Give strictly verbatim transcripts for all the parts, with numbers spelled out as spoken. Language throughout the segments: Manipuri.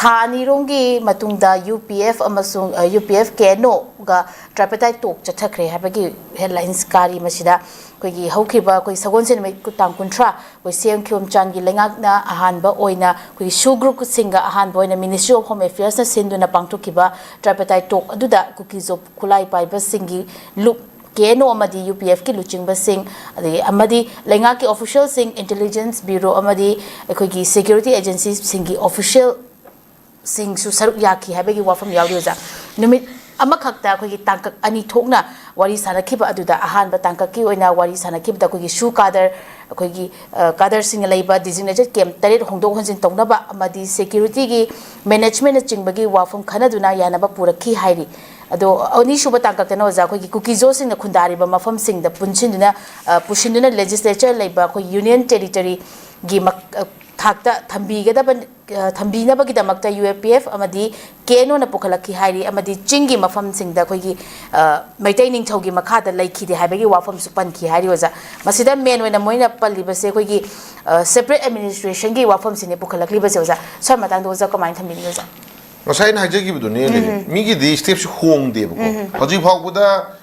ꯊꯥ ꯑꯅꯤꯔꯣꯝꯒꯤ ꯃꯇꯨꯡꯗ ꯌꯨ ꯄꯤ ꯑꯦꯐ ꯑꯃꯁꯨꯡ U P F K N ꯑꯣꯒ ꯇ꯭ꯔꯥꯏꯄꯦꯇꯥꯏꯠ ꯇꯣꯛ ꯆꯠꯊꯈ꯭ꯔꯦ ꯍꯥꯏꯕꯒꯤ ꯍꯦꯗꯂꯥꯏꯟꯁ ꯀꯥꯔꯤ꯫ ꯃꯁꯤꯗ ꯑꯩꯈꯣꯏꯒꯤ ꯍꯧꯈꯤꯕ ꯑꯩꯈꯣꯏ ꯁꯒꯣꯜꯁꯦꯟ ꯅꯨꯃꯤꯠ ꯀꯨ- ꯇꯥꯡ ꯀꯨꯟꯊ꯭ꯔꯥ ꯑꯩꯈꯣꯏ ꯁꯤ ꯑꯦꯝ ꯈꯤꯌꯣꯝꯆꯥꯟꯒꯤ ꯂꯩꯉꯥꯛꯅ ꯑꯍꯥꯟꯕ ꯑꯣꯏꯅ ꯑꯩꯈꯣꯏꯒꯤ ꯁꯨ ꯒ꯭ꯔꯨꯞꯁꯤꯡꯒ ꯑꯍꯥꯟꯕ ꯑꯣꯏꯅ ꯃꯤꯅꯤꯁꯇ꯭ꯔꯤ ꯑꯣꯐ ꯍꯣꯝ ꯑꯦꯐꯤꯌꯔꯁꯅ ꯁꯤꯟꯗꯨꯅ ꯄꯥꯡꯊꯣꯛꯈꯤꯕ ꯇ꯭ꯔꯥꯏꯄꯦꯇꯥꯏꯠ ꯇꯣꯛ ꯑꯗꯨꯗ ꯀꯨꯀꯤꯖꯣ ꯈꯨꯠꯂꯥꯏ ꯄꯥꯏꯕꯁꯤꯡꯒꯤ ꯂꯨꯞ ꯀꯦ ꯑꯦꯟ ꯑꯣ ꯑꯃꯗꯤ ꯌꯨ ꯄꯤ ꯑꯦꯐꯀꯤ ꯂꯨꯆꯤꯡꯕꯁꯤꯡ, ꯑꯗꯒꯤ ꯑꯃꯗꯤ ꯂꯩꯉꯥꯛꯀꯤ ꯑꯣꯐꯤꯁꯤꯌꯦꯜꯁꯤꯡ, ꯏꯟꯇꯦꯂꯤꯖꯦꯟꯁ ꯕ꯭ꯌꯨꯔꯣ ꯑꯃꯗꯤ ꯑꯩꯈꯣꯏꯒꯤ ꯁꯦꯀ꯭ꯌꯨꯔꯤꯇꯤ ꯑꯦꯖꯦꯟꯁꯤꯁꯤꯡꯒꯤ ꯑꯣꯐꯤꯁꯤꯌꯦꯜꯁꯤꯡꯁꯨ ꯁꯔꯨꯛ ꯌꯥꯈꯤ ꯍꯥꯏꯕꯒꯤ ꯋꯥꯐꯝ ꯌꯥꯎꯔꯤ ꯑꯣꯖꯥ꯫ ꯅꯨꯃꯤꯠ ꯑꯃꯈꯛꯇ ꯑꯩꯈꯣꯏꯒꯤ ꯇꯥꯡꯀꯛ ꯑꯅꯤ ꯊꯣꯛꯅ ꯋꯥꯔꯤ ꯁꯥꯟꯅꯈꯤꯕ ꯑꯗꯨꯗ ꯑꯍꯥꯟꯕ ꯇꯥꯡꯀꯛꯀꯤ ꯑꯣꯏꯅ ꯋꯥꯔꯤ ꯁꯥꯟꯅꯈꯤꯕꯗ ꯑꯩꯈꯣꯏꯒꯤ ꯁꯨ ꯀꯥꯗꯔ, ꯑꯩꯈꯣꯏꯒꯤ ꯑ, ꯀꯥꯗꯔꯁꯤꯡꯅ ꯂꯩꯕ ꯗꯤꯖꯤꯒꯅꯦꯇꯦꯠ ꯀꯦꯝꯞ ꯇꯔꯦꯠ ꯍꯣꯡꯗꯣꯛ ꯍꯣꯟꯖꯤꯟ ꯇꯧꯅꯕ ꯑꯃꯗꯤ ꯁꯦꯀ꯭ꯌꯨꯔꯤꯇꯤꯒꯤ ꯃꯦꯅꯦꯖꯃꯦꯟꯅꯆꯤꯡꯕꯒꯤ ꯋꯥꯐꯝ ꯈꯟꯅꯗꯨꯅ ꯌꯥꯅꯕ ꯄꯨꯔꯛꯈꯤ ꯍꯥꯏꯔꯤ꯫ ꯑꯗꯣ ꯑꯅꯤꯁꯨꯕ ꯇꯥꯡꯀꯛꯇꯅ ꯑꯣꯖꯥ ꯑꯩꯈꯣꯏꯒꯤ ꯀꯨꯀꯤꯖꯣꯁꯤꯡꯅ ꯈꯨꯟꯗꯥꯔꯤꯕ ꯃꯐꯝꯁꯤꯡꯗ ꯄꯨꯟꯁꯤꯟꯗꯨꯅ, ꯑ, ꯄꯨꯁꯤꯟꯗꯨꯅ ꯂꯦꯖꯤꯁꯂꯦꯆꯔ ꯂꯩꯕ ꯑꯩꯈꯣꯏ ꯌꯨꯅꯤꯌꯟ ꯇꯦꯔꯤꯇꯣꯔꯤꯒꯤ ꯃꯛ-, ꯑ, ꯊꯥꯛꯇ ꯊꯝꯕꯤꯒꯗꯕ, ꯑ, ꯊꯝꯕꯤꯅꯕꯒꯤꯗꯃꯛꯇ ꯌꯨ ꯑꯦ ꯄꯤ ꯑꯦꯐ ꯑꯃꯗꯤ ꯀꯦ ꯑꯦꯟ ꯑꯣꯅ ꯄꯨꯈꯠꯂꯛꯈꯤ ꯍꯥꯏꯔꯤ, ꯑꯃꯗꯤ ꯆꯤꯡꯒꯤ ꯃꯐꯝꯁꯤꯡꯗ ꯑꯩꯈꯣꯏꯒꯤ, ꯑ, ꯃꯩꯇꯩ ꯅꯤꯡꯊꯧꯒꯤ ꯃꯈꯥꯗ ꯂꯩꯈꯤꯗꯦ ꯍꯥꯏꯕꯒꯤ ꯋꯥꯐꯝꯁꯨ ꯄꯟꯈꯤ ꯍꯥꯏꯔꯤ ꯑꯣꯖꯥ꯫ ꯃꯁꯤꯗ ꯃꯦꯟ ꯑꯣꯏꯅ ꯃꯣꯏꯅ ꯄꯜꯂꯤꯕꯁꯦ ꯑꯩꯈꯣꯏꯒꯤ, ꯑ, ꯁꯦꯄꯔꯦꯠ ꯑꯦꯗꯃꯤꯅꯤꯁꯇ꯭ꯔꯦꯁꯟꯒꯤ ꯋꯥꯐꯝꯁꯤꯅꯦ ꯄꯨꯈꯠꯂꯛꯂꯤꯕꯁꯦ ꯑꯣꯖꯥ꯫ ꯁ꯭ꯋꯥꯏ ꯃꯇꯥꯡꯗ ꯑꯣꯖꯥ ꯀꯃꯥꯏꯅ ꯊꯝꯕꯤꯅꯤꯡꯉꯤ ꯑꯣꯖꯥ? ꯉꯁꯥꯏ ꯑꯩꯅ ꯍꯥꯏꯖꯈꯤꯕꯗꯨꯅꯦ, ꯃꯤꯒꯤꯗꯤ ꯁ꯭ꯇꯦꯞꯁꯤ ꯍꯣꯡꯗꯦꯕꯀꯣ꯫ ꯍꯧꯖꯤꯛ ꯐꯥꯎꯕꯗ,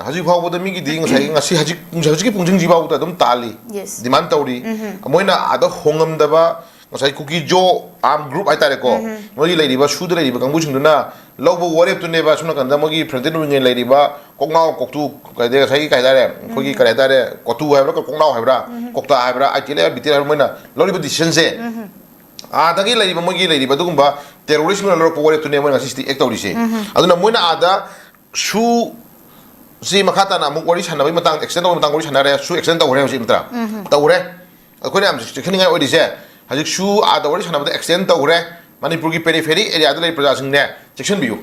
ꯍꯧꯖꯤꯛ ꯐꯥꯎꯕꯗ ꯃꯤꯒꯤꯗꯤ ꯉꯁꯥꯏꯒꯤ, ꯉꯁꯤ, ꯍꯧꯖꯤꯛ, ꯍꯧꯖꯤꯛꯀꯤ ꯄꯨꯡꯁꯤꯡꯁꯤ ꯐꯥꯎꯕꯗ ꯑꯗꯨꯝ ꯇꯥꯜꯂꯤ, Yes. ꯗꯤꯃꯥꯟ ꯇꯧꯔꯤ꯫ ꯃꯣꯏꯅ ꯑꯥꯗ ꯍꯣꯡꯉꯝꯗꯕ ꯉꯁꯥꯏ ꯀꯨꯀꯤ ꯖꯣ ꯑꯥꯔꯝ ꯒ꯭ꯔꯨꯞ ꯍꯥꯏꯇꯥꯔꯦꯀꯣ, ꯃꯣꯏꯒꯤ ꯂꯩꯔꯤꯕ, ꯁꯨꯗ ꯂꯩꯔꯤꯕ ꯀꯥꯡꯕꯨꯁꯤꯡꯗꯨꯅ ꯂꯧꯕ ꯋꯥꯔꯦꯞꯇꯨꯅꯦꯕ꯫ ꯁꯣꯝ ꯅꯥꯀꯟꯗ ꯃꯣꯏꯒꯤ ꯐ꯭ꯔꯟꯇꯦꯟ ꯋꯤꯡꯒꯤ ꯂꯩꯔꯤꯕ ꯀꯣꯛꯅꯥꯎ ꯀꯣꯛꯇꯨ, ꯀꯩꯗꯩ ꯉꯁꯥꯏꯒꯤ ꯀꯩ ꯍꯥꯏꯇꯥꯔꯦ, ꯑꯩꯈꯣꯏꯒꯤ ꯀꯔꯤ ꯍꯥꯏꯇꯥꯔꯦ, ꯀꯣꯇꯨ ꯍꯥꯏꯕ꯭ꯔꯥ, ꯀꯣꯛꯅꯥꯎ ꯍꯥꯏꯕ꯭ꯔꯥ, ꯀꯣꯛꯇꯥ ꯍꯥꯏꯕ꯭ꯔꯥ, ꯑꯥꯏ ꯇꯤ ꯑꯦꯜ ꯍꯥꯏꯕ꯭ꯔꯥ, ꯕꯤ ꯇꯤ ꯑꯦꯜ ꯍꯥꯏꯕ꯭ꯔꯥ, ꯃꯣꯏꯅ ꯂꯧꯔꯤꯕ ꯗꯤꯁꯤꯖꯟꯁꯦ, ꯑꯥꯗꯒꯤ ꯂꯩꯔꯤꯕ, ꯃꯣꯏꯒꯤ ꯂꯩꯔꯤꯕ ꯑꯗꯨꯒꯨꯝꯕ ꯇꯦꯔꯣꯔꯤꯁ꯭ꯠꯁꯤꯡꯅ ꯂꯧꯔꯛꯄ ꯋꯥꯔꯦꯞꯇꯨꯅꯦ ꯃꯣꯏꯅ ꯉꯁꯤ ꯁꯤꯇꯤ ꯑꯦꯛ ꯇꯧꯔꯤꯁꯦ꯫ ꯑꯗꯨꯅ ꯃꯣꯏꯅ ꯑꯥꯗ ꯁꯨ ꯁꯤ ꯃꯈꯥ ꯇꯥꯅ ꯑꯃꯨꯛ ꯋꯥꯔꯤ ꯁꯥꯟꯅꯕꯒꯤ ꯃꯇꯥꯡꯗ, ꯑꯦꯛꯁꯇꯦꯟ ꯇꯧꯕꯒꯤ ꯃꯇꯥꯡ ꯋꯥꯔꯤ ꯁꯥꯟꯅꯔꯦ, ꯁꯨ ꯑꯦꯛꯁꯇꯦꯟ ꯇꯧꯈ꯭ꯔꯦ ꯍꯧꯖꯤꯛ ꯅꯠꯇ꯭ꯔꯥ? ꯇꯧꯔꯦ꯫ ꯑꯩꯈꯣꯏꯅ ꯌꯥꯝ ꯆꯦꯛꯁꯤꯟꯅꯤꯡꯉꯥꯏ ꯑꯣꯏꯔꯤꯁꯦ, ꯍꯧꯖꯤꯛ ꯁꯨ ꯑꯥꯗ ꯋꯥꯔꯤ ꯁꯥꯟꯅꯕꯗ ꯑꯦꯛꯁꯇꯦꯟ ꯇꯧꯈ꯭ꯔꯦ, ꯃꯅꯤꯄꯨꯔꯒꯤ ꯄꯦꯔꯤꯐꯦꯔꯤ ꯑꯦꯔꯤꯌꯥꯗ ꯂꯩꯔꯤꯕ ꯄ꯭ꯔꯖꯥꯁꯤꯡꯅꯦ, ꯆꯦꯛꯁꯤꯟꯕꯤꯌꯨ꯫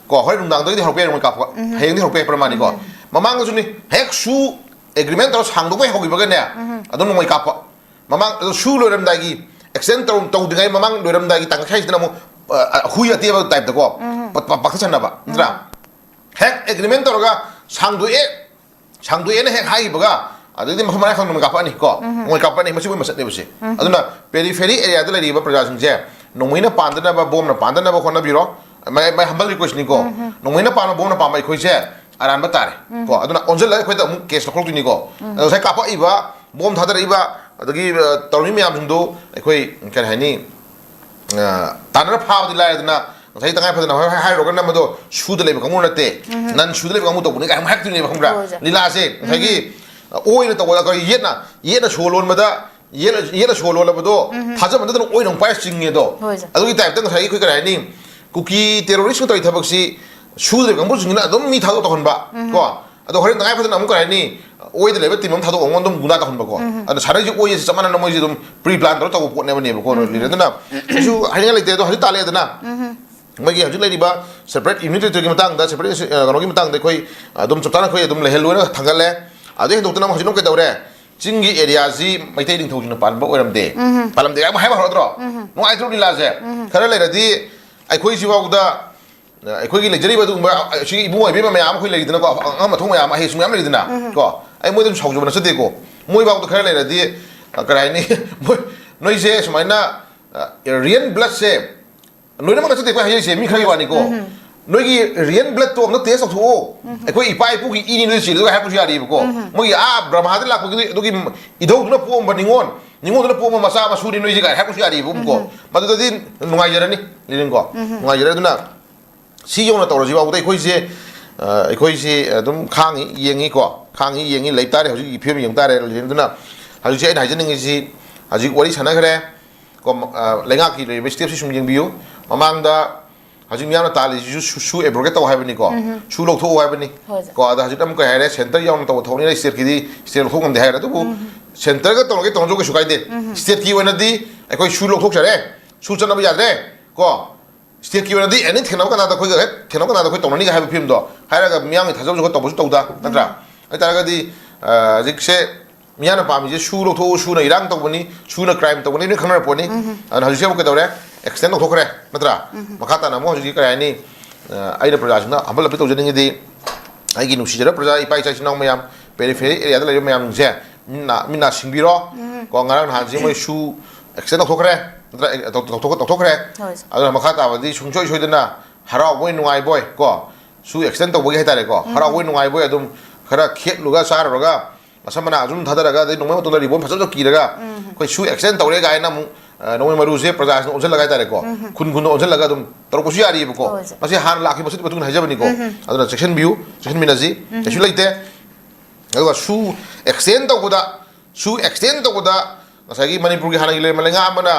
ꯀꯣ, ꯍꯣꯔꯦꯟ ꯅꯨꯡꯗꯥꯡꯗꯒꯤꯗꯤ ꯍꯧꯔꯛꯄ ꯌꯥꯏ, ꯃꯣꯏ ꯀꯥꯞꯄ꯫ ꯍꯌꯦꯡꯗꯤ ꯍꯧꯔꯛꯄ ꯌꯥꯏ, ꯄ꯭ꯔꯃꯥꯅꯤꯀꯣ꯫ ꯃꯃꯥꯡꯗꯁꯨꯅꯤ, ꯍꯦꯛ ꯁꯨ ꯑꯦꯒ꯭ꯔꯤꯃꯦꯟ ꯇꯧꯔ ꯁꯥꯡꯗꯣꯛꯄ ꯍꯦꯛ ꯍꯧꯈꯤꯕꯒꯅꯦ, ꯑꯗꯨꯝ ꯅꯣꯡꯃꯩ ꯀꯥꯞꯄ꯫ ꯃꯃꯥꯡ ꯑꯗꯨ ꯁꯨ ꯂꯣꯏꯔꯝꯗꯥꯏꯒꯤ, ꯑꯦꯛꯁꯇꯦꯟ ꯇꯧ-, ꯇꯧꯗ꯭ꯔꯤꯉꯩ ꯃꯃꯥꯡ ꯂꯣꯏꯔꯝꯗꯥꯏꯒꯤ ꯇꯥꯡꯀꯛ ꯁ꯭ꯋꯥꯏꯁꯤꯗꯅ ꯑꯃꯨꯛ, ꯑ, ꯑ, ꯍꯨꯏ ꯑꯇꯦꯕ ꯇꯥꯏꯞꯇꯀꯣ, ꯄ-, ꯄ-, ꯄꯥꯛꯊꯠꯁꯟꯅꯕ, ꯅꯠꯇ꯭ꯔꯥ? ꯍꯦꯛ ꯑꯦꯒ꯭ꯔꯤꯃꯦꯟ ꯇꯧꯔꯒ ꯁꯥꯡꯗꯣꯛꯑꯦ, ꯁꯥꯡꯗꯣꯛꯑꯦꯅ ꯍꯦꯛ ꯍꯥꯏꯈꯤꯕꯒ, ꯑꯗꯩꯗꯤ ꯃꯐꯝ ꯃꯔꯥꯡ ꯈꯪꯗꯅ ꯀꯥꯞꯄꯛꯑꯅꯤ ꯀꯣ, ꯃꯣꯏ ꯀꯥꯞꯄꯛꯑꯅꯤ꯫ ꯃꯁꯤ ꯃꯣꯏ ꯃꯁꯛꯅꯦꯕꯁꯦ꯫ ꯑꯗꯨꯅ ꯄꯦꯔꯤꯐꯦꯔꯤ ꯑꯦꯔꯤꯌꯥꯗ ꯂꯩꯔꯤꯕ ꯄ꯭ꯔꯖꯥꯁꯤꯡꯁꯦ ꯅꯣꯡꯃꯩꯅ ꯄꯥꯟꯗꯅꯕ, ꯕꯣꯝꯅ ꯄꯥꯟꯗꯅꯕ ꯍꯣꯠꯅꯕꯤꯔꯣ꯫ My, my humble request ꯅꯤꯀꯣ꯫ ꯎꯝ꯫ ꯅꯣꯡꯃꯩꯅ ꯄꯥꯟꯕ, ꯕꯣꯝꯅ ꯄꯥꯟꯕ ꯑꯩꯈꯣꯏꯁꯦ ꯑꯔꯥꯟꯕ ꯇꯥꯔꯦ꯫ ꯎꯝ꯫ ꯀꯣ, ꯑꯗꯨꯅ ꯑꯣꯟꯁꯤꯜꯂꯒ ꯑꯩꯈꯣꯏꯗ ꯑꯃꯨꯛ ꯀꯦꯁ ꯂꯧꯈꯠꯂꯛꯇꯣꯏꯅꯤꯀꯣ꯫ ꯎꯝ꯫ ꯑꯗꯣ ꯉꯁꯥꯏ ꯀꯥꯞꯄꯛꯏꯕ, ꯕꯣꯝ ꯊꯥꯗꯔꯛꯏꯕ, ꯑꯗꯒꯤ, ꯑ, ꯇꯧꯔꯤꯕ ꯃꯌꯥꯝꯁꯤꯡꯗꯣ ꯑꯩꯈꯣꯏ, ꯀꯔꯤ ꯍꯥꯏꯅꯤ, ꯑ, ꯇꯥꯟꯅꯔ ꯐꯥꯕꯗꯤ ꯂꯥꯏꯔꯗꯅ, ꯉꯁꯥꯏ ꯇꯉꯥꯏ ꯐꯗꯅ ꯍꯣꯏ, ꯍꯣꯏ ꯍꯥꯏꯔꯨꯔꯒ ꯅꯝꯕꯗꯣ ꯁꯨꯗ ꯂꯩꯕ ꯀꯥꯡꯕꯨ ꯅꯠꯇꯦ꯫ ꯎꯝ꯫ ꯅꯟ ꯁꯨꯗ ꯂꯩꯕ ꯀꯥꯡꯕꯨ ꯇꯧꯕꯅꯤ ꯀꯥꯏꯅ ꯑꯃꯨꯛ ꯍꯥꯏꯔꯛꯇꯣꯏꯅꯦꯕ, ꯈꯪꯕ꯭ꯔꯥ? ꯍꯣꯏ, ꯍꯣꯏ꯫ ꯂꯤꯂꯥꯁꯦ ꯉꯁꯥꯏꯒꯤ, ꯎꯝ꯫ ꯑ, ꯑꯣꯏꯅ ꯇꯧꯕꯗ ꯑꯩꯈꯣꯏ ꯌꯦꯠꯅ, ꯌꯦꯠꯅ ꯁꯣ ꯂꯣꯟꯕꯗ ꯌꯦꯠꯂ-, ꯌꯦꯠꯂ ꯁꯣ ꯂꯣꯜꯂꯕꯗꯣ ꯎꯝ꯫ ꯊꯥꯖꯃꯟꯗꯗꯅ ꯑꯣꯏꯅ ꯑꯃꯨꯛ ꯄꯥꯏꯔ ꯆꯤꯡꯉꯦꯗꯣ꯫ ꯍꯣꯏ, ꯁꯥꯔ꯫ ꯑꯗꯨꯒꯤ ꯇꯥꯏꯞꯇ ꯉꯁꯥꯏꯒꯤ ꯑꯩꯈꯣꯏ ꯀꯔꯤ ꯍꯥꯏꯅꯤ, ꯀꯨꯀꯤ ꯇꯦꯔꯣꯔꯤꯁ ꯇꯧꯔꯤ ꯊꯕꯛꯁꯤ ꯁꯨꯗ꯭ꯔꯤꯕ ꯀꯥꯡꯕꯨꯁꯤꯡꯁꯤꯅ ꯑꯗꯨꯝ ꯃꯤ ꯊꯥꯗꯣꯛ ꯇꯧꯍꯟꯕ꯫ ꯎꯝ꯫ ꯀꯣ? ꯑꯗꯣ ꯍꯣꯔꯦꯟ ꯇꯉꯥꯏ ꯐꯗꯅ ꯑꯃꯨꯛ ꯀꯔꯤ ꯍꯥꯏꯅꯤ, ꯑꯣꯏꯗ ꯂꯩꯕ ꯇꯤꯝ ꯑꯃ ꯊꯥꯗꯣꯛꯑꯒ ꯑꯗꯨꯝ ꯒꯨꯟꯗꯥ ꯇꯧꯍꯟꯕꯀꯣ꯫ ꯎꯝ꯫ ꯑꯗꯣ ꯁꯥꯟꯅꯔꯤꯁꯦ ꯑꯣꯏꯁꯦ ꯆꯞ ꯃꯥꯟꯅꯅ ꯃꯣꯏꯁꯦ ꯑꯗꯨꯝ ꯄ꯭ꯔꯤ ꯄ꯭ꯂꯥꯟ ꯇꯧꯔ ꯇꯧꯕ ꯄꯣꯠꯅꯦꯕꯅꯦꯕꯀꯣ꯫ ꯎꯝ꯫ ꯂꯤꯗꯔ ꯑꯗꯨꯅ ꯀꯩꯁꯨ ꯍꯥꯏꯅꯤꯡꯉꯥꯏ ꯂꯩꯇꯦ꯫ ꯑꯗꯣ ꯍꯧꯖꯤꯛ ꯇꯥꯜꯂꯛꯑꯦꯗꯅ꯫ ꯎꯝ꯫ ꯃꯣꯏꯒꯤ ꯍꯧꯖꯤꯛ ꯂꯩꯔꯤꯕ ꯁꯦꯄꯔꯦꯠ ꯌꯨꯅꯤꯠ ꯇꯦꯔꯤꯇꯣꯔꯤꯒꯤ ꯃꯇꯥꯡꯗ, ꯁꯦꯄꯔꯦꯠ, ꯑ, ꯀꯩꯅꯣꯒꯤ ꯃꯇꯥꯡꯗ ꯑꯩꯈꯣꯏ ꯑꯗꯨꯝ ꯆꯞ ꯆꯥꯅ ꯑꯩꯈꯣꯏ ꯑꯗꯨꯝ ꯂꯩꯍꯜꯂꯣꯏꯅ ꯊꯥꯡꯒꯠꯂꯦ꯫ ꯑꯗꯨꯗꯩ ꯍꯦꯟꯗꯣꯛꯇꯅ ꯑꯃꯨꯛ ꯍꯧꯖꯤꯛꯅ ꯑꯃꯨꯛ ꯀꯩꯗꯧꯔꯦ? ꯆꯤꯡꯒꯤ ꯑꯦꯔꯤꯌꯥꯁꯤ ꯃꯩꯇꯩ ꯅꯤꯡꯊꯧꯁꯤꯡꯅ ꯄꯥꯟꯕ ꯑꯣꯏꯔꯝꯗꯦ꯫ ꯎꯝ꯫ ꯄꯥꯜꯂꯝꯗꯦ ꯍꯥꯏꯕ ꯍꯥꯏꯕ ꯍꯧꯔꯗ꯭ꯔꯣ? ꯎꯝ꯫ ꯅꯨꯡꯉꯥꯏꯇ꯭ꯔꯣ ꯂꯤꯂꯥꯁꯦ? ꯎꯝ꯫ ꯈꯔ ꯂꯩꯔꯗꯤ ꯑꯩꯈꯣꯏꯁꯤꯐꯥꯎꯗ, ꯑ, ꯑꯩꯈꯣꯏꯒꯤ ꯂꯩꯖꯔꯤꯕ ꯑꯗꯨꯒꯨꯝꯕ, ꯑ, ꯁꯤꯒꯤ ꯏꯕꯨꯡꯉꯣ ꯏꯕꯦꯝꯃ ꯃꯌꯥꯝ ꯑꯩꯈꯣꯏ ꯂꯩꯔꯤꯗꯅꯀꯣ, ꯑꯉꯥꯡ ꯃꯊꯧ ꯃꯌꯥꯝ, ꯑꯍꯩ ꯑꯁꯤꯡ ꯃꯌꯥꯝ ꯂꯩꯔꯤꯗꯅ, ꯎꯝ꯫ ꯀꯣ? ꯑꯩ ꯃꯣꯏꯗ ꯑꯗꯨꯝ ꯁꯥꯎꯖꯕ ꯅꯠꯆꯗꯦꯀꯣ꯫ ꯃꯣꯏꯐꯥꯎꯗ ꯈꯔ ꯂꯩꯔꯗꯤ, ꯑ, ꯀꯔꯤ ꯍꯥꯏꯅꯤ? ꯃꯣꯏ, ꯅꯣꯏꯁꯦ ꯁꯨꯃꯥꯏꯅ, ꯑ, ꯔꯤꯌꯦꯜ ꯕ꯭ꯂꯠꯁꯦ ꯂꯣꯏꯅꯃꯛ ꯅꯠꯆꯗꯦ ꯑꯩꯈꯣꯏ ꯍꯥꯏꯖꯔꯤꯁꯦ, ꯃꯤ ꯈꯔꯒꯤ ꯋꯥꯅꯤꯀꯣ꯫ ꯎꯝ꯫ ꯅꯣꯏꯒꯤ ꯔꯤꯌꯦꯜ ꯕ꯭ꯂꯠꯇꯣ ꯑꯝꯇ ꯇꯦꯁ ꯇꯧꯊꯣꯛꯑꯣ꯫ ꯎꯝ꯫ ꯑꯩꯈꯣꯏ ꯏꯄꯥ ꯏꯄꯨꯒꯤ ꯏꯅꯤ ꯅꯣꯏ ꯆꯦꯜꯂꯤꯗꯣ ꯍꯥꯏꯔꯛꯄꯁꯨ ꯌꯥꯔꯤꯕꯀꯣ꯫ ꯎꯝ꯫ ꯃꯣꯏꯒꯤ ꯑꯥ ꯕ꯭ꯔꯍꯃꯥꯗ ꯂꯥꯛꯄꯒꯤ ꯑꯗꯨꯒꯤ ꯏꯙꯧꯗꯨꯅ ꯄꯣꯛꯑꯝꯕ ꯅꯤꯉꯣꯜ, ꯅꯤꯉꯣꯜꯗꯨꯅ ꯄꯣꯛꯑꯝꯕ ꯃꯆꯥ ꯃꯁꯨꯅꯤ ꯅꯣꯏꯁꯦ ꯀꯥꯏ ꯍꯥꯏꯔꯛꯄꯁꯨ ꯌꯥꯔꯤꯕꯀꯣ꯫ ꯎꯝ꯫ ꯃꯗꯨꯗꯗꯤ ꯅꯨꯡꯉꯥꯏꯖꯔꯅꯤ, ꯂꯤꯂꯤꯟꯀꯣ꯫ ꯎꯝ꯫ ꯅꯨꯡꯉꯥꯏꯖꯔꯦ꯫ ꯑꯗꯨꯅ ꯁꯤ ꯌꯧꯅ ꯇꯧꯔꯁꯤ ꯐꯥꯎꯕꯗ ꯑꯩꯈꯣꯏꯁꯦ, ꯑ, ꯑꯩꯈꯣꯏꯁꯦ ꯑꯗꯨꯝ ꯈꯥꯡꯉꯤ, ꯌꯦꯡꯉꯤꯀꯣ꯫ ꯈꯥꯡꯉꯤ, ꯌꯦꯡꯉꯤ, ꯂꯩꯕ ꯇꯥꯔꯦ꯫ ꯍꯧꯖꯤꯛꯀꯤ ꯐꯤꯕꯝ ꯌꯦꯡ ꯇꯥꯔꯦ꯫ ꯑꯗꯨꯅ ꯍꯧꯖꯤꯛꯁꯦ ꯑꯩꯅ ꯍꯥꯏꯖꯅꯤꯡꯉꯤꯁꯤ, ꯍꯧꯖꯤꯛ ꯋꯥꯔꯤ ꯁꯥꯟꯅꯈ꯭ꯔꯦ ꯀꯣ, ꯑ, ꯂꯩꯉꯥꯛꯀꯤ ꯂꯩꯔꯤꯕ ꯁ꯭ꯇꯦꯞꯁꯤ ꯁꯨꯝ ꯌꯦꯡꯕꯤꯌꯨ꯫ ꯃꯃꯥꯡꯗ ꯍꯧꯖꯤꯛ ꯃꯤꯌꯥꯝꯅ ꯇꯥꯜꯂꯤꯁꯤꯁꯨ ꯁꯨ, ꯁꯨ ꯑꯦꯕ꯭ꯔꯣꯒꯦꯠ ꯇꯧ ꯍꯥꯏꯕꯅꯤꯀꯣ꯫ ꯎꯝ꯫ ꯁꯨ ꯂꯧꯊꯣꯛꯎ ꯍꯥꯏꯕꯅꯤ꯫ ꯍꯣꯏ, ꯁꯥꯔ꯫ ꯀꯣ, ꯑꯗ ꯍꯧꯖꯤꯛ ꯑꯃꯨꯛ ꯀꯩ ꯍꯥꯏꯔꯦ, ꯁꯦꯟꯇꯔ ꯌꯥꯎꯅ ꯇꯧꯕ ꯊꯕꯛꯅꯤꯅ ꯁ꯭ꯇꯦꯠꯀꯤꯗꯤ ꯁ꯭ꯇꯦꯠ ꯂꯧꯊꯣꯛ ꯉꯝꯗꯦ ꯍꯥꯏꯔꯦ꯫ ꯑꯗꯨꯕꯨ ꯎꯝ꯫ ꯁꯦꯟꯇꯔꯒ ꯇꯧꯔꯒꯦ ꯇꯧꯔꯁꯨ ꯀꯩꯁꯨ ꯀꯥꯏꯗꯦ꯫ ꯎꯝ꯫ ꯁ꯭ꯇꯦꯠꯀꯤ ꯑꯣꯏꯅꯗꯤ ꯑꯩꯈꯣꯏ ꯁꯨ ꯂꯧꯊꯣꯛꯆꯔꯦ, ꯁꯨ ꯆꯠꯅꯕ ꯌꯥꯗ꯭ꯔꯦ ꯀꯣ꯫ ꯁ꯭ꯇꯦꯠꯀꯤ ꯑꯣꯏꯅꯗꯤ ꯑꯦꯅꯤ ꯊꯦꯡꯅꯕ ꯀꯅꯥꯗ ꯑꯩꯈꯣꯏꯒ ꯍꯦꯛ ꯊꯦꯡꯅꯕ ꯀꯅꯥꯗ ꯑꯩꯈꯣꯏ ꯇꯧꯅꯅꯤꯒ ꯍꯥꯏꯕ ꯐꯤꯕꯝꯗꯣ ꯍꯥꯏꯔꯒ ꯃꯤꯌꯥꯝꯒꯤ ꯊꯥꯖꯕꯁꯨ ꯑꯩꯈꯣꯏ ꯇꯧꯕꯁꯨ ꯇꯧꯗ, ꯅꯠꯇ꯭ꯔꯥ? ꯎꯝ꯫ ꯍꯥꯏꯇꯥꯔꯒꯗꯤ, ꯑ, ꯍꯧꯖꯤꯛꯁꯦ ꯃꯤꯌꯥꯝꯅ ꯄꯥꯝꯃꯤꯁꯦ ꯁꯨ ꯂꯧꯊꯣꯛꯎ, ꯁꯨꯅ ꯏꯔꯥꯡ ꯇꯧꯕꯅꯤ, ꯁꯨꯅ ꯀ꯭ꯔꯥꯏꯝ ꯇꯧꯕꯅꯤ, ꯂꯣꯏ ꯈꯪꯅꯔ ꯄꯣꯠꯅꯤ꯫ ꯎꯝ꯫ ꯑꯗꯨꯅ ꯍꯧꯖꯤꯛꯁꯦ ꯑꯃꯨꯛ ꯀꯩꯗꯧꯔꯦ? ꯑꯦꯛꯁꯇꯦꯟ ꯇꯧꯊꯣꯛꯈ꯭ꯔꯦ, ꯅꯠꯇ꯭ꯔꯥ? ꯎꯝ꯫ ꯃꯈꯥ ꯇꯥꯅ ꯑꯃꯨꯛ ꯍꯧꯖꯤꯛꯀꯤ ꯀꯔꯤ ꯍꯥꯏꯅꯤ? ꯑ, ꯑꯩꯅ ꯄ꯭ꯔꯖꯥꯁꯤꯡꯗ ꯍꯝꯕꯜ ꯑꯄꯤꯜ ꯇꯧꯖꯅꯤꯡꯉꯤꯗꯤ, ꯑꯩꯒꯤ ꯅꯨꯡꯁꯤꯖꯔꯕ ꯄ꯭ꯔꯖꯥ, ꯏꯄꯥ ꯏꯆꯥ ꯏꯆꯤꯟ ꯏꯅꯥꯎ ꯃꯌꯥꯝ, ꯄꯦꯔꯤꯐꯦꯔꯤ ꯑꯦꯔꯤꯌꯥꯗ ꯂꯩꯔꯤꯕ ꯃꯌꯥꯝꯁꯤꯡꯁꯦ ꯃꯤꯠ ꯅꯥ, ꯃꯤꯠ ꯅꯥ ꯁꯤꯡꯕꯤꯔꯣ꯫ ꯎꯝ꯫ ꯀꯣ, ꯉꯔꯥꯡ ꯅꯍꯥꯟꯁꯤ ꯃꯣꯏ ꯁꯨ ꯑꯦꯛꯁꯇꯦꯟ ꯇꯧꯊꯣꯛꯈ꯭ꯔꯦ꯫ ꯅꯠꯇ꯭ꯔꯥ? ꯑꯦ, ꯇꯧ-, ꯇꯧꯊꯣꯛ-, ꯇꯧꯊꯣꯛꯈ꯭ꯔꯦ꯫ ꯍꯣꯏ, ꯁꯥꯔ꯫ ꯑꯗꯨꯅ ꯃꯈꯥ ꯇꯥꯕꯗꯤ ꯁꯨꯡꯁꯣꯏ ꯁꯣꯏꯗꯅ ꯍꯔꯥꯎꯕꯣꯏ ꯅꯨꯡꯉꯥꯏꯕꯣꯏ ꯀꯣ, ꯁꯨ extend ꯇꯧꯕꯒꯤ ꯍꯥꯏꯇꯥꯔꯦꯀꯣ, ꯎꯝ꯫ ꯍꯔꯥꯎꯕꯣꯏ ꯅꯨꯡꯉꯥꯏꯕꯣꯏ ꯑꯗꯨꯝ ꯈꯔ ꯈꯦꯠꯂꯨꯒ ꯆꯥꯔꯨꯔꯒ, ꯃꯁꯝ ꯃꯅꯥ ꯑꯗꯨꯝ ꯊꯥꯗꯔꯒ, ꯑꯗꯩ ꯅꯣꯡꯃꯩ ꯃꯇꯨꯡꯗ ꯔꯤꯕꯣꯟ ꯐꯖꯕ ꯀꯤꯔꯒ, ꯎꯝ꯫ ꯑꯩꯈꯣꯏ ꯁꯨ extend ꯇꯧꯔꯦ ꯀꯥꯏꯅ ꯑꯃꯨꯛ, ꯑ, ꯅꯣꯡꯃꯩ ꯃꯔꯨꯁꯦ ꯄ꯭ꯔꯖꯥꯁꯤꯡꯅ ꯑꯣꯟꯁꯤꯜꯂꯒ ꯍꯥꯏꯇꯥꯔꯦꯀꯣ, ꯎꯝ꯫ ꯈꯨꯟ ꯈꯨꯟꯗ ꯑꯣꯟꯁꯤꯜꯂꯒ ꯑꯗꯨꯝ ꯇꯧꯔꯛꯄꯁꯨ ꯌꯥꯔꯤꯕꯀꯣ꯫ ꯍꯣꯏ, ꯁꯥꯔ꯫ ꯃꯁꯤ ꯍꯥꯟꯅ ꯂꯥꯛꯈꯤꯕ ꯃꯇꯨꯡ ꯏꯟꯅ ꯍꯥꯏꯖꯕꯅꯤꯀꯣ꯫ ꯎꯝ꯫ ꯑꯗꯨꯅ ꯆꯦꯛꯁꯤꯟꯕꯤꯌꯨ, ꯆꯦꯛꯁꯤꯟꯃꯤꯟꯅꯁꯤ꯫ ꯎꯝ꯫ ꯀꯩꯁꯨ ꯂꯩꯇꯦ꯫ ꯑꯗꯨꯒ ꯁꯨ extend ꯇꯧꯕꯗ, ꯁꯨ extend ꯇꯧꯕꯗ ꯉꯁꯥꯏꯒꯤ ꯃꯅꯤꯄꯨꯔꯒꯤ ꯍꯥꯟꯅꯒꯤ ꯂꯩꯔꯝꯕ ꯂꯩꯉꯥꯛ ꯑꯃꯅ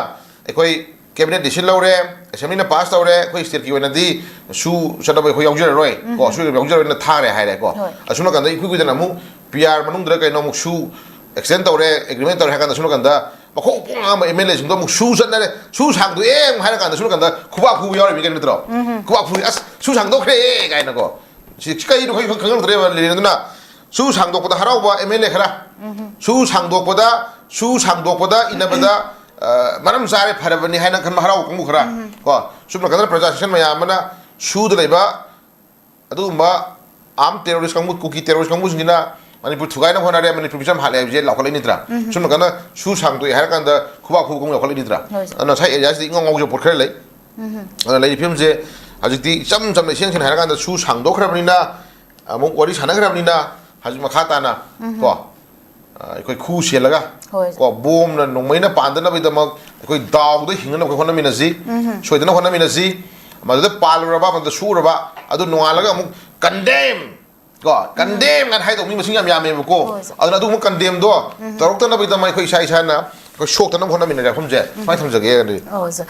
ꯑꯩꯈꯣꯏ cabinet decision ꯂꯧꯔꯦ, assembly ꯅ pass ꯇꯧꯔꯦ, ꯑꯩꯈꯣꯏ state ꯀꯤ ꯑꯣꯏꯅꯗꯤ ꯁꯨ ꯆꯠꯅꯕ ꯑꯩꯈꯣꯏ ꯌꯥꯎꯖꯔꯔꯣꯏ ꯀꯣ, ꯎꯝ꯫ ꯁꯨ ꯌꯥꯎꯖꯔꯣꯏꯅ ꯊꯥꯔꯦ ꯍꯥꯏꯔꯦꯀꯣ꯫ ꯍꯣꯏ꯫ ꯑꯁꯨꯝ ꯅꯥꯀꯟꯗ ꯏꯀꯨꯏ ꯀꯨꯏꯗꯅ ꯑꯃꯨꯛ P R ꯃꯅꯨꯡꯗ ꯀꯩꯅꯣ ꯑꯃꯨꯛ ꯁꯨ extend ꯇꯧꯔꯦ, agreement ꯇꯧꯔꯦ ꯍꯥꯏ ꯀꯥꯟꯗ ꯁꯨꯝ ꯅꯥꯀꯟꯗ ꯃꯈꯣꯡ ꯄꯨꯡ ꯑꯃ M L A ꯁꯤꯡꯗꯣ ꯑꯃꯨꯛ ꯁꯨ ꯆꯠꯅꯔꯦ, ꯁꯨ ꯁꯥꯡꯗꯣꯛꯑꯦ ꯑꯃꯨꯛ ꯍꯥꯏꯔ ꯀꯥꯟꯗ ꯁꯨꯝ ꯅꯥꯀꯟꯗ ꯈꯨꯕꯥꯛ ꯈꯨꯕ ꯌꯥꯎꯔꯤꯕ ꯀꯩꯅꯣ ꯅꯠꯇ꯭ꯔꯣ? ꯎꯝ꯫ ꯈꯨꯕꯥꯛ ꯈꯨ, "ꯑꯁ, ꯁꯨ ꯁꯥꯡꯗꯣꯛꯈ꯭ꯔꯦ" ꯀꯥꯏꯅꯀꯣ꯫ ꯁꯤ, ꯁꯤ ꯀꯩꯅꯣ ꯈꯪ-, ꯈꯪꯉꯛꯇ꯭ꯔꯦꯕ ꯂꯤꯂꯦꯟꯗꯨꯅ꯫ ꯁꯨ ꯁꯥꯡꯗꯣꯛꯄꯗ ꯍꯔꯥꯎꯕ M L A ꯈꯔ, ꯎꯝ꯫ ꯁꯨ ꯁꯥꯡꯗꯣꯛꯄꯗ, ꯁꯨ ꯁꯥꯡꯗꯣꯛꯄꯗ ꯏꯟꯅꯕꯗ, ꯑ, ꯃꯔꯝ ꯆꯥꯔꯦ, ꯐꯔꯕꯅꯤ ꯍꯥꯏꯅ ꯈꯟꯕ ꯍꯔꯥꯎꯕ ꯀꯥꯡꯕꯨ ꯈꯔ, ꯎꯝ꯫ ꯀꯣ, ꯁꯨꯝ ꯅꯥꯀꯟꯗ ꯄ꯭ꯔꯖꯥ section ꯃꯌꯥꯝ ꯑꯃꯅ ꯁꯨꯗ ꯂꯩꯕ ꯑꯗꯨꯒꯨꯝꯕ armed terrorist ꯀꯥꯡꯕꯨ, ꯀꯨꯀꯤ terrorist ꯀꯥꯡꯕꯨꯁꯤꯡꯁꯤꯅ ꯃꯅꯤꯄꯨꯔ ꯊꯨꯒꯥꯏꯅꯕ ꯍꯣꯠꯅꯔꯦ, ꯃꯅꯤꯄꯨꯔ ꯃꯤꯆꯝ ꯍꯥꯠꯂꯦ ꯍꯥꯏꯕꯁꯦ ꯂꯥꯎꯈꯠꯂꯛꯏ ꯅꯠꯇ꯭ꯔꯥ? ꯎꯝ꯫ ꯁꯨꯝ ꯅꯥꯀꯟꯗ ꯁꯨ ꯁꯥꯡꯗꯣꯛꯑꯦ ꯍꯥꯏꯔ ꯀꯥꯟꯗ ꯈꯨꯕꯥꯛ ꯈꯨꯕ ꯀꯥꯡꯕꯨ ꯂꯥꯎꯈꯠꯂꯛꯏ ꯅꯠꯇ꯭ꯔꯥ? ꯍꯣꯏ, ꯁꯥꯔ꯫ ꯑꯗꯨꯅ ꯉꯁꯥꯏ area ꯁꯤꯗ ꯏꯉꯥꯎ ꯉꯥꯎꯖꯕ ꯄꯣꯠ ꯈꯔ ꯂꯩ꯫ ꯎꯝ꯫ ꯑꯗꯨꯅ ꯂꯩꯔꯤꯕ ꯐꯤꯕꯝꯁꯦ ꯍꯧꯖꯤꯛꯇꯤ ꯏꯆꯝ ꯆꯝꯅ, ꯏꯁꯦꯡ ꯁꯦꯡꯅ ꯍꯥꯏꯔꯀꯥꯟꯗ ꯁꯨ ꯁꯥꯡꯗꯣꯛꯈ꯭ꯔꯕꯅꯤꯅ, ꯑꯃꯨꯛ ꯋꯥꯔꯤ ꯁꯥꯟꯅꯈ꯭ꯔꯕꯅꯤꯅ, ꯍꯧꯖꯤꯛ ꯃꯈꯥ ꯇꯥꯅ, ꯎꯝ꯫ ꯀꯣ, ꯑ, ꯑꯩꯈꯣꯏ ꯈꯨ ꯁꯦꯜꯂꯒ, ꯍꯣꯏ, ꯁꯥꯔ꯫ ꯀꯣ, ꯕꯣꯝꯅ ꯅꯣꯡꯃꯩꯅ ꯄꯥꯟꯗꯅꯕꯒꯤꯗꯃꯛ ꯑꯩꯈꯣꯏ ꯗꯥꯎꯗ ꯍꯤꯡꯅꯅꯕ ꯑꯩꯈꯣꯏ ꯍꯣꯠꯅꯃꯤꯟꯅꯁꯤ, ꯎꯝ꯫ ꯁꯣꯏꯗꯅ ꯍꯣꯠꯅꯃꯤꯟꯅꯁꯤ꯫ ꯃꯗꯨꯗ ꯄꯥꯜꯂꯨꯔꯕ, ꯃꯗꯨꯗ ꯁꯣꯛꯎꯔꯕ, ꯑꯗꯨ ꯅꯣꯡꯉꯥꯜꯂꯒ ꯑꯃꯨꯛ condemn, ꯀꯣ, condemn ꯀꯥꯏꯅ ꯍꯥꯏꯗꯧ ꯃꯤ ꯃꯁꯤꯡ ꯌꯥꯝ ꯌꯥꯝꯃꯦꯕꯀꯣ꯫ ꯍꯣꯏ, ꯁꯥꯔ꯫ ꯑꯗꯨꯅ ꯑꯗꯨꯒꯨꯝꯕ condemn ꯗꯣ ꯎꯝ꯫ ꯇꯧꯔꯛꯇꯅꯕꯒꯤꯗꯃꯛ ꯑꯩꯈꯣꯏ ꯏꯁꯥ ꯏꯁꯥꯅ ꯑꯩꯈꯣꯏ ꯁꯣꯛꯇꯅꯕ ꯍꯣꯠꯅꯃꯤꯟꯅꯔꯦ ꯋꯥꯐꯝꯁꯦ꯫ ꯎꯝ꯫ ꯁꯨꯃꯥꯏꯅ ꯊꯝꯖꯒꯦ, ꯑꯗꯨꯗꯤ꯫ ꯑꯣ, ꯁꯥꯔ꯫